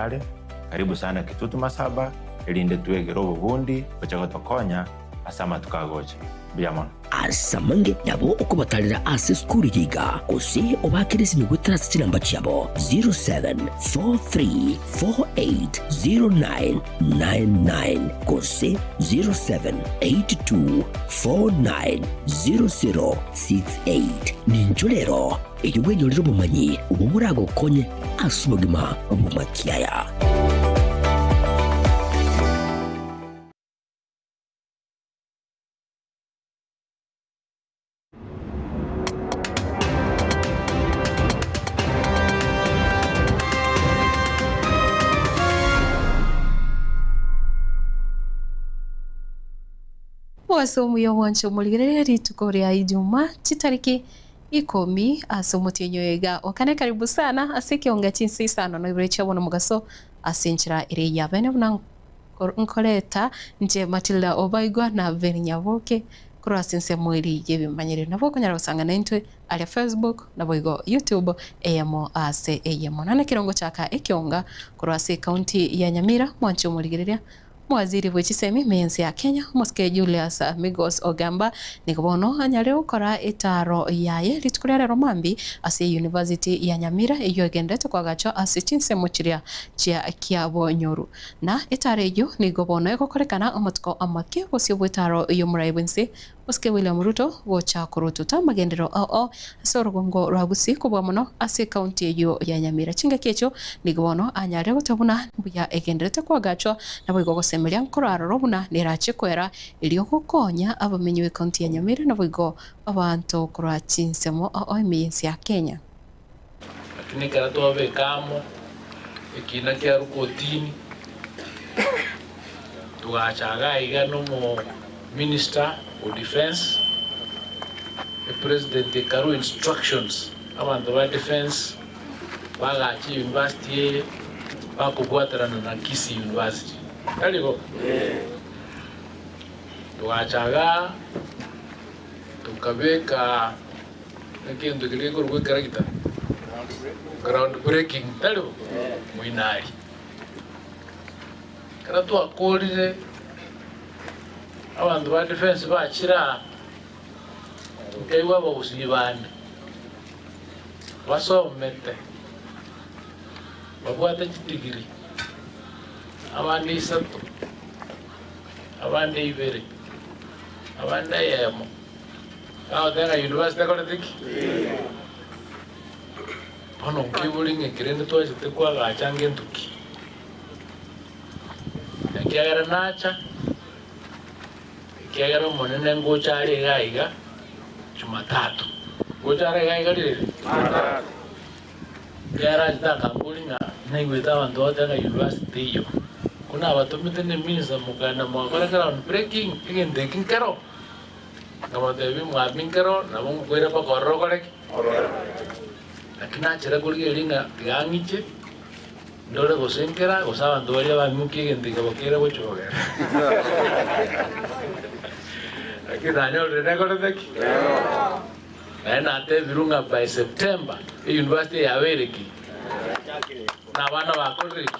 Are, Karibu sana Kitutu Masaba, erinde twegere obobundi gocha gotokonya ase amatuko agocha. Mbuya mono. Ase amange nabo okobatarera ase esukuru eye iga, gose obaakere esimi goetera ase chinamba chiabo 0743480999 gose 0782490068. Ninchwo rero Erio bwenyorere obomanyi obwo boragokonye ase obogima bw'amakiaya. Ase omuya obwanche omorigereria rituko ria Ijumaa chitariki Ikomi ase omotienyi oyo iga. Okane karibu sana ase ekeonga chinsa isano na ibere chia bono mogaso ase enchera ere ya bene buna nkoreta inche Matilda Obaigwa na Ben Nyaboke korwa ase ensemo eri y'ebimanyererio. Nabo okonyara gosanga naintwe aria Facebook naboigo YouTube eyemo ase eyemo. Nane ekero ngochaka ekeonga korwa ase ecounty ya Nyamira mwanche omorigereria Omowaziri bwe chisemi ime y'ense ya Kenya, omosike Julius Migos Ogamba, nigo bono anyare gokora etaaro yaye rituko ria rero mambia ase University ya Nyamira eyio egenderete koagachwa ase chinsemo chiria chia Kiabonyoru. Na etaaro eyio nigo bono egokorekana amatuko amake bosio bw'etaaro y'omorai bw'ense Osike William Ruto gocha korututa amagenderero ao ao ase orogongo rwa Gusii kobua mono ase ekaunti eyio ya Nyamira. Chingaki echio nigo bono anyare goteba buna mbuya egendererete koagachwa naboigo gosemeria nkoro aroro buna nerache koera erio gokonya abamenyi b'ekaunti ya Nyamira naboigo abanto korwa chinsemo ao ao ime y'ense ya Kenya. Lakini ekero twabeka amo ekiina kia Rukotini, togacha iga iga na omo minister o defence, e president ekarwa instructions abanto ba defence bagache university eye bakobwaterana na Kisii University. Tari bo? Togacha igaa tokabeka. Egento keria gekorokwa ekeragita, ground breaking, tari bo? Moinari. Ekero twakorire, abanto ba defence bachire aa, nkaigwa abagusii bande basomete, babwate chidigiri, abande isato, abande ibere, abande eyemo. Bagoteba ng'a university ekorete ki? Bono nkeibori ng'a eke rende twachete koagacha ngento ki? Ekiagera nacha, ekiagera Omonene ngocha are iga iga Jumatatu. Ngocha are iga iga rireri? Ekiagera achete akambori ng'a naigwete abanto bagoteba ng'a university teiyo. Ko nabatomete ne minister mokagenda mwakora ground breaking, egento eki nkero. Nkamoteebia, Omwami nkero nabo ngokoira mpaka ororo okore ki? Naki nachera korigereria ng'a tiga ang'iche, ndore gose nkera, gose abanto baria bang'ukia egento ekio bakeire gochia kogenda. Lakini nanyorire nekorete ki? Naende natebirwe ng'a by September, eyunivasiti eye yabeire ki? Na abana bakorire ki?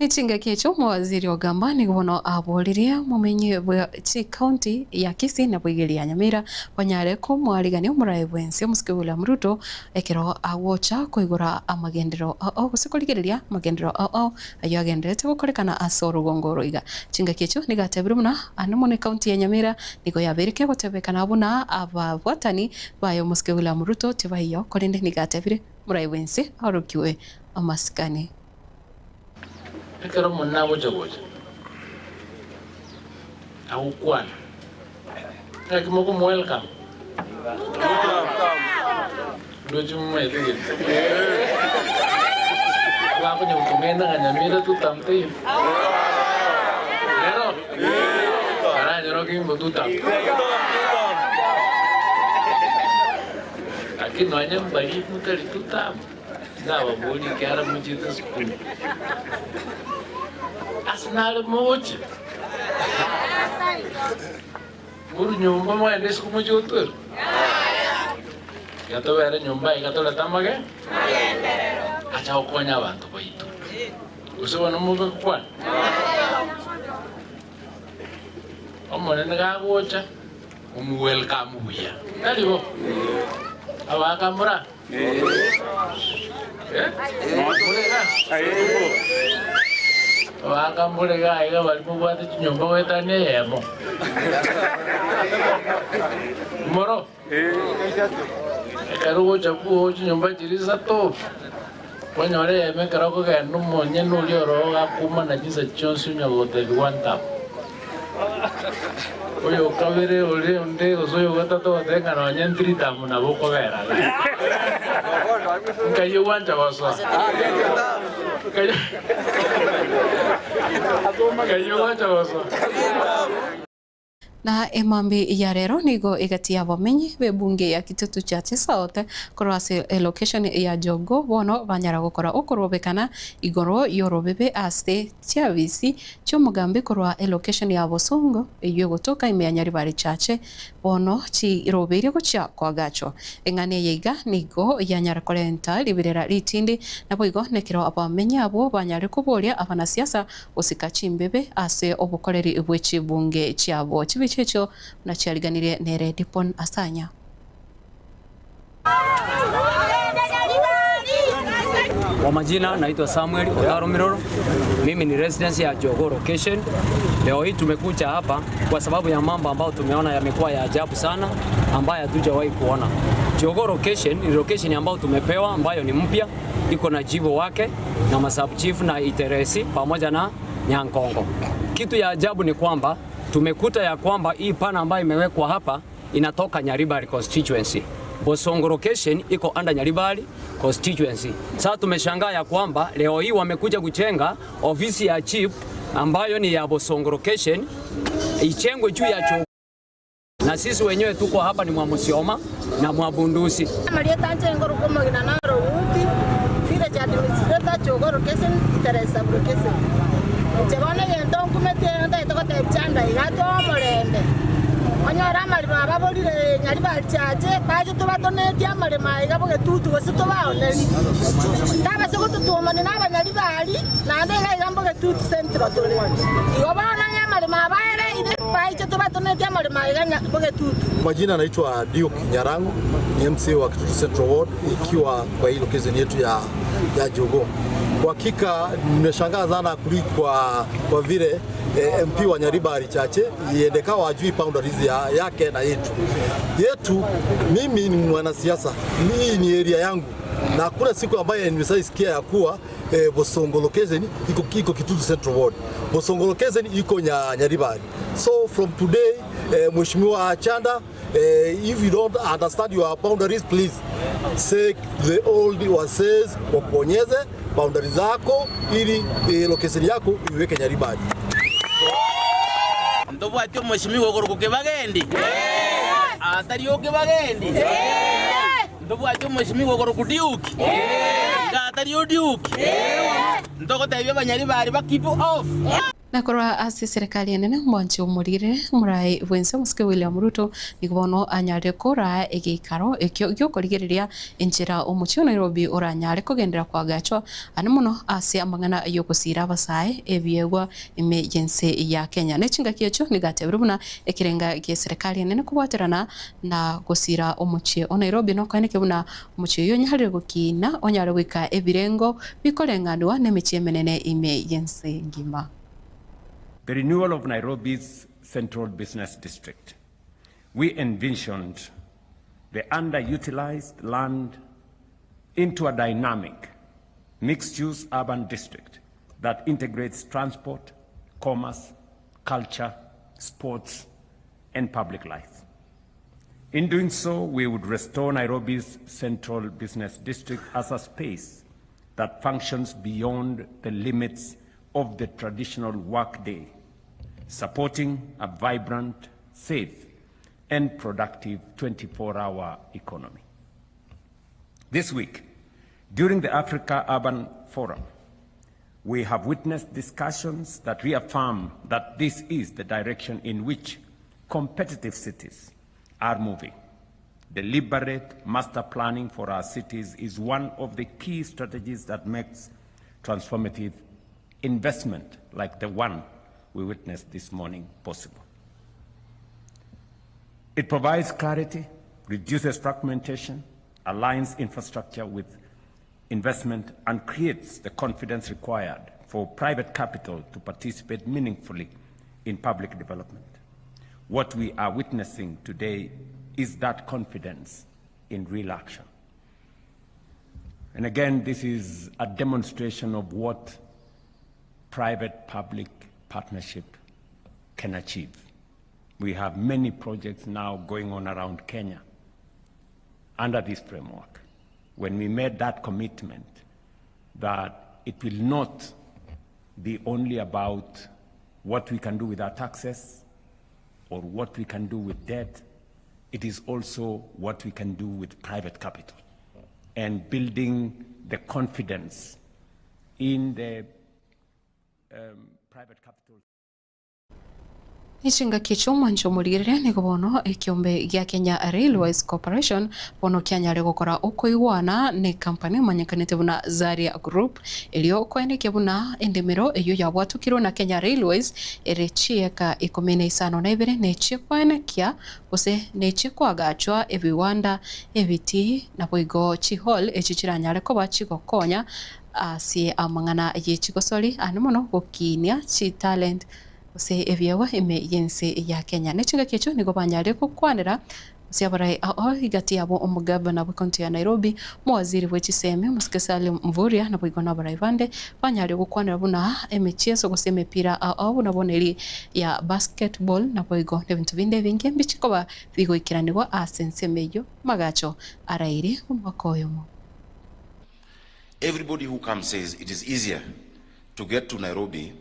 Chingaki echio omowaziri ogamba nigo bono aboririe omomenyi bwe chicounty ya Kisii na Boigiri ya Nyamira banyare komoarigania omoraai bwensi omosike William Ruto ekero agocha koigora amagenderero ao gose korigereria amagenderero ao ayio agendererete gokorekana ase orogongo oro iga. Chingaki echio nigo atebire buna ande mono ecounty ya Nyamira nigo yabeire kegotebekana buna ababwatani baye omosike William Ruto tibaiyo korende nigo atebire omoraai bwensi aorokiwe amasikani. Ekero Omonene agocha gocha, agokwana, ng'aki mokomo-welcome? Ndoche momaete gento. Bakonya gotong'aina ng'a Nyamira tutam teiyo. Nero? Aranyore okingo tutam. Lakini nonye mbari motari tutam. Nababorie ekiagera mochiete esukuru. Ase nare mogochia korwa nyomba mogende isiko mochie gotwerwa? Tiga tobere nyomba iga torete amage. Acha gokonya abanto baito. Gose bono mobe gokwana? Omonene gagocha, omuwelcome buya. Tari bo? Abagaka mbora? Eh? Mborega? Abagaka mborega aiga baria mobwate chinyomba goetania eyemo. Mboro? Ekero ogocha bwoo chinyomba chiria isato, kwanyora eyemo ekero okogenda omonyene oria oroo gakumana chinsa chionsi onya gotebia one tap. Oyo okabere oria onde gose oyo ogatato ogoteba ng'a nonye three term nabo okobera iga. Nkai ogwancha gosoa? Nkai ogwancha gosoa? Na emambi ya rero nigo egati y'abamenyi b'ebunge ya Kitutu Chache South korwa ase elocation ya Jogoo bono banyara gokora okorobekana igoro y'orobebe ase chiabisi chi'omogambi korwa elocation ya Bosongo eyio egotoka ime ya Nyaribari Chache bono chirobeirie gochia koagachwa. Eng'ana eye iga nigo yanyara korenta riberera ritindi, naboigo nekero abamenyi abwo banyare koboria abanasiasa gosika chimbebe ase obokoreri bwe chibunge chiabo. Chibicha echio buna chiariganirie nere Dipon Asanya. Kwa majina naitwa Samuel Otaro Miroro, mimi ni residence ya Jogoo location. Leo hii tumekuja hapa kwa sababu ya mambo ambayo tumeona yamekuwa ya ajabu sana ambayo hatujawahi kuona. Jogoo location ni location ambayo tumepewa ambayo ni mpya, iko na jibo wake na masub chief na Iteresi pamoja na Nyankongo. Kitu ya ajabu ni kwamba tumekuta ya kwamba hii pana ambayo imewekwa hapa inatoka Nyaribari constituency. Bosongo location iko under Nyaribari constituency. Sasa tumeshangaa ya kwamba leo hii wamekuja kujenga ofisi ya chief ambayo ni ya Bosongo location ichengwe juu ya cho na sisi wenyewe tuko hapa ni Mwamusioma na Mwabundusi. Amarieta nche ngoro komogina naro uti village administrator Jogoo location Iteresi sub location. Inche bono egento nkumeti ntagete gotebia chanda iga toa omorembe onyore amaremo ababorire Nyaribari Chache bache tobatonetie amaremo aiga bogetutu gose tobaoneri tabase gototuomani na abanyaribari naende iga iga mbogetutu central tore igo bono onye amaremo abaere ire baiche tobatonetie amaremo aiga bogetutu. Majina naitwa Duke Nyarango, ni MCA wa Kitutu Central Ward, ikiwa kwa hii location yetu ya Jogoo. Kwa hakika nimeshangaa sana kwa vile MP wa Nyaribari Chache iendekawa ajui boundaries yake na yetu. Yetu, mimi ni mwanasiasa, mimi ni area yangu na hakuna siku ambayo nimeshaisikia ya kuwa Bosongo location iko Kitutu Central Ward. Bosongo location iko Nyaribari. So from today Mheshimiwa Chanda, if you don't understand your boundaries, please say the old wases wakuonyeze boundaries zako ili location yako iweke Nyaribari. Ntobwati omweshimiwa ogoro kibagendi atari okibagendi ntobwati omweshimiwa ogoro kudiuki nga atari odiuki ntogotebia abanyaribari ba keep off. Nakorwa ase serikali enene mwanchi omorire murai bwense omosike William Ruto nigo bono anyare kora egeikaro ekio giokorigereria enchera omochie o Nairobi oranyare kogendera kwagachwa ane mono ase amang'ana yogosira abasae ebiegwa ime yense ya Kenya nechingaki echo nigatebire buna ekerenga gie serikali enene kobwaterana na gosira omochie o Nairobi nokoeneke buna omochie oyo onyarire gokina onyare goika ebirengo bikoreng'anwa na emechie emenene ime yense ngima. The renewal of Nairobi's Central Business District. We envisioned the underutilized land into a dynamic, mixed-use urban district that integrates transport, commerce, culture, sports, and public life. In doing so, we would restore Nairobi's Central Business District as a space that functions beyond the limits of the traditional workday, supporting a vibrant, safe, and productive 24-hour economy. This week, during the Africa Urban Forum, we have witnessed discussions that reaffirm that this is the direction in which competitive cities are moving. Deliberate master planning for our cities is one of the key strategies that makes transformative investment like the one we witnessed this morning possible. It provides clarity, reduces fragmentation, aligns infrastructure with investment, and creates the confidence required for private capital to participate meaningfully in public development. What we are witnessing today is that confidence in real action. And again, this is a demonstration of what private public partnership can achieve. We have many projects now going on around Kenya under this framework. When we made that commitment that it will not be only about what we can do with our taxes or what we can do with debt, it is also what we can do with private capital and building the confidence in the um, private capital. Nechingaki chi'omwancho omorigereria nigo bono ekiombe gia Kenya Railways Corporation bono kianyare gokora okoigwana necompany emanyekanete buna Zaria Group erio koenekia buna endemero eyio yabwatokirwe na Kenya Railways ere chieka ikomi na isano na ibere nechie koenekia gose nechie koagachwa ebiwanda ebitii naboigo chihall echio chiranyare koba chigokonya ase amang'ana yechigosori ande mono gokinia chitalent gose ebiegwa ime y'ense ya Kenya. Ne chingaki echio nigo banyarire gokwanera gose abarai ao egati yabo omogavana bw'ecounty ya Nairobi, omowaziri bwe chisemi omosike Salim Mvurya naboigo nabarai bande banyarire gokwanera buna emechieso gose emepira ao ao buna bono eri ya basketball naboigo nebinto binde ebinge mbichikoba bigoikeranigwa ase ensemo eyio amagacho araire omwaka oyomo. Everybody who comes says it is easier to get to Nairobi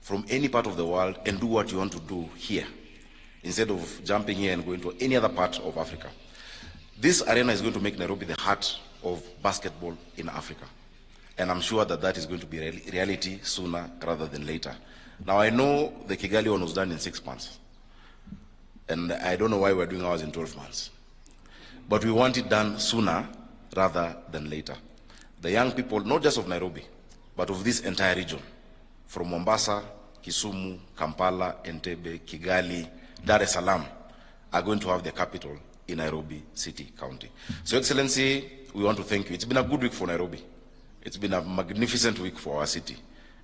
from any part of the world and do what you want to do here instead of jumping here and going to any other part of Africa. This arena is going to make Nairobi the heart of basketball in Africa. And I'm sure that that is going to be reality sooner rather than later. Now, I know the Kigali one was done in six months. And I don't know why we're doing ours in 12 months. But we want it done sooner rather than later. The young people, not just of Nairobi, but of this entire region, from Mombasa, Kisumu, Kampala, Entebbe, Kigali, Dar es Salaam, are going to have their capital in Nairobi City County. So, Excellency, we want to thank you. It's been a good week for Nairobi. It's been a magnificent week for our city.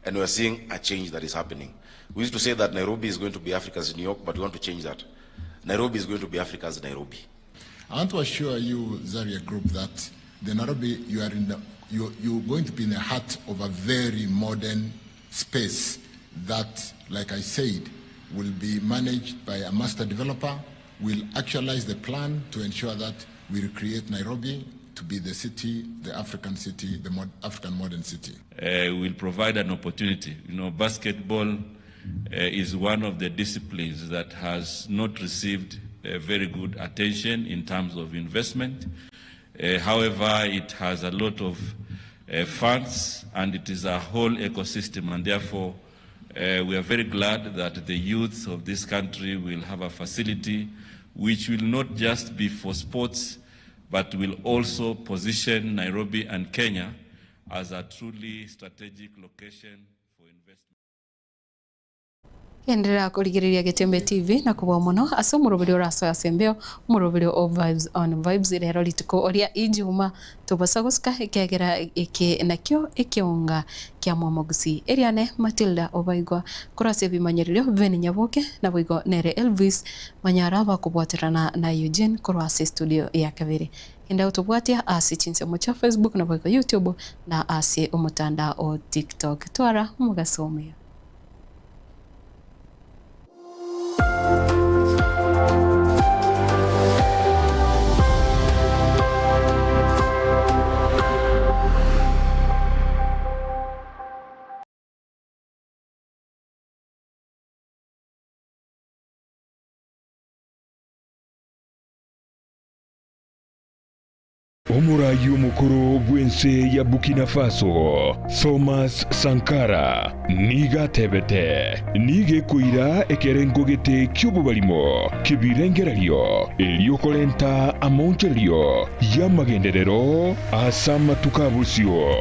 And we are seeing a change that is happening. We used to say that Nairobi is going to be Africa's New York, but we want to change that. Nairobi is going to be Africa's Nairobi. I want to assure you, Zaria Group, that the Nairobi, you are in the, you, you're going to be in the heart of a very modern space that, like I said, will be managed by a master developer, will actualize the plan to ensure that we recreate Nairobi to be the city, the African city, the mod- African modern city. Will provide an opportunity. You know, basketball is one of the disciplines that has not received very good attention in terms of investment. However, it has a lot of funds and it is a whole ecosystem, and therefore, we are very glad that the youth of this country will have a facility which will not just be for sports, but will also position Nairobi and Kenya as a truly strategic location for investment. Genderera korigereria Getembe TV na kobua mono ase omoroberi orasoe ase embeo omoroberi o Vibes on Vibes rero rituko oria Ijuma tobasa gosika ekiagera eke nakio ekeonga kia Mwamogusi eriane Matilda Obaigwa korwa ase ebimanyererio Beni Nyaboke naboigo nere Elvis Manyara bakobwaterana na Eugene korwa ase studio ya kabere Genda gotobwatia ase chinsemo chia Facebook naboigo YouTube na ase omotandao o TikTok. Twara omogaso omuya. Omoraai omokoro bw'ense ya Burkina Faso, Thomas Sankara, nigo atebete, Nigo ekoira ekerengo gete ki'obobarimo ki'ebirengererio, erio korenta amaonchorerio y'amagenderero ase amatuko a bosio.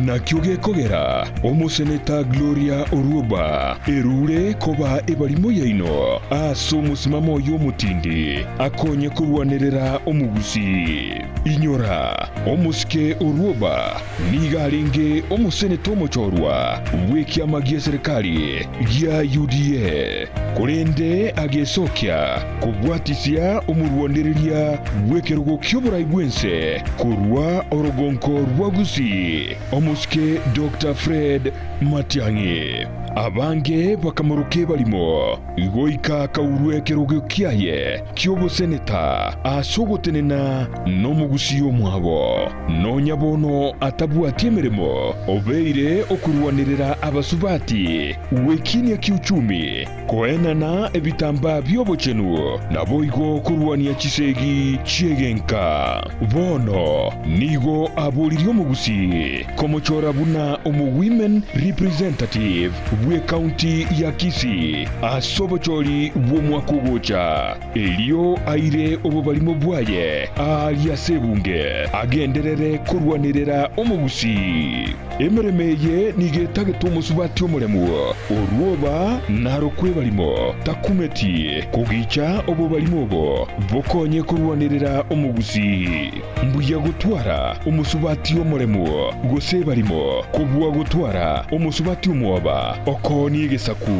Nakio gekogera omoseneta Gloria Orwoba erure koba ebarimo yaino ase omosimamo oye omotindi akonye korwanerera omogusii. Inyora, omosike Orwoba nigo arenge omoseneta omochorwa bw'ekiama gi'eserekari gia UDA, korende agesokia kobwatisia omorwanereria bw'ekerogo ki'oborai bw'ense korwa orogonko rwa Gusii, omosike Doctor Fred Matiang'i. Abange bakamoroka ebarimo goika akaurwa ekerogo kiaye ki'oboseneta ase ogotenena nomogusii omwabo. Nonya bono atabwati emeremo, obeire okorwanerera abasubati gwekinia kiuchumi, Koenana ebitambaa bi'obochenu, naboigo korwania chisegi chi'egenka. Bono nigo aboririe omogusii komochora buna omo-women representative bw'ecounty ya Kisii ase obochori bw'omwaka ogocha, erio aire obobarimo bwaye aaria ase ebunge agenderere korwanerera omogusii. Emeremo eye nigo etagete omosubati omoremu, orwoba narokwe ebarimo, takumeti kogicha obobarimo obo bokonye korwanerera omogusii. Mbuya gotwara omosubati omoremu gose ebarimo kobua gotwara omosubati omwoba okoonia egesaku.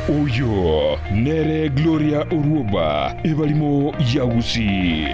Oyo nere Gloria Orwoba, ebarimo ya Gusii.